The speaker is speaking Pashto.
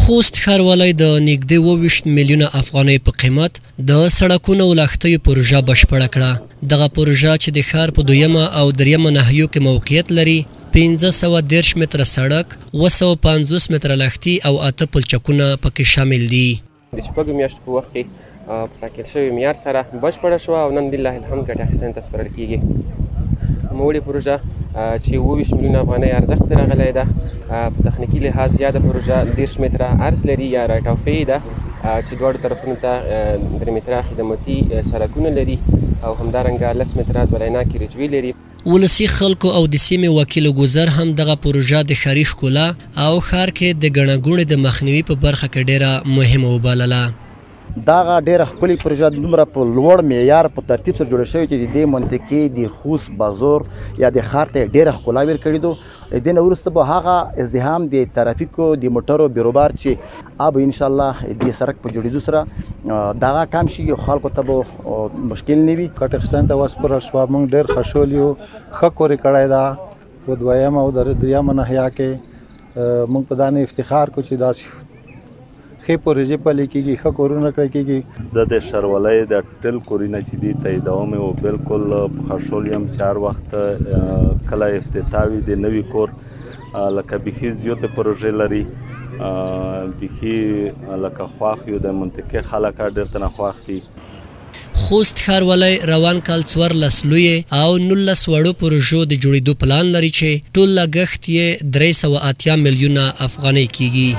خوست ښاروالۍ د نږدې 27 میلیونه افغانۍ په قیمت د سړکونو او لښتیو پروژه بشپړه کړه. دغه پروژه چې د ښار په دویمه او دریمه ناحیو کې موقعیت لري، 530 متره سړک، 750 متره لښتي او 8 پلچکونه پکې شامل دي. د 6 میاشتو په وخت کې په ټاکل شوي معیار سره بشپړه شوه او نن لله الحمد ګټې اخیستنې ته سپارل کیږي. نوموړې پروژه چې 27 میلیونه افغانۍ ارزښت پرې راغلی ده، په تخنیکي لحاظ یاده پروژه 30 متره عرض لري یا right of way ده چې دواړو طرفونو ته 3 متره خدماتي سړکونه لري او همدارنګه 10 متره دوه لاینه carriageway لري. ولسي خلکو او د سیمې وکیل ګذر هم دغه پروژه د ښاري ښکلا او ښار کې د ګڼه ګوڼې د مخنیوي په برخه کې ډېره مهمه وبلله. دغه ډېره ښکلې پروژه دومره په لوړ معیار په ترتیب سره جوړه شوې چې د دې منطقې د خوست بازار یا د ښار ته ډېره ښکلا ورکړې ده. دې نه وروسته به هغه ازدحام د ترافیکو د موټرو بیروبار چې اب انشاءالله د سړک په جوړېدو سره دغه کم شي او خلکو ته به مشکل نه وي. ګټې اخیستنې ته وسپارل شوه، موږ ډېر خوشحال یو، ښه کور یې کړی ده. په دویمه او درېیمه ناحیه کې موږ په دا نه افتخار کوو چې داسې ښې پروژې پلي کېږي، ښه کورونه کړی کېږي. زه د ښاروالۍ د ټول کورونه چې دي تاییدوم او بالکل په خوشحال یم چې هر وخت کله افتتاح وي د نوي کور، لکه بیخي زیاتې پروژې لري، بیخي لکه خوښ یو، د منطقې خلک ډېر تنه خوښ دي. خوست ښاروالۍ روان کال 14 لویې او 19 وړو پروژو د جوړېدو پلان لري چې ټول لګښت یې 380 میلیونه افغانۍ کېږي.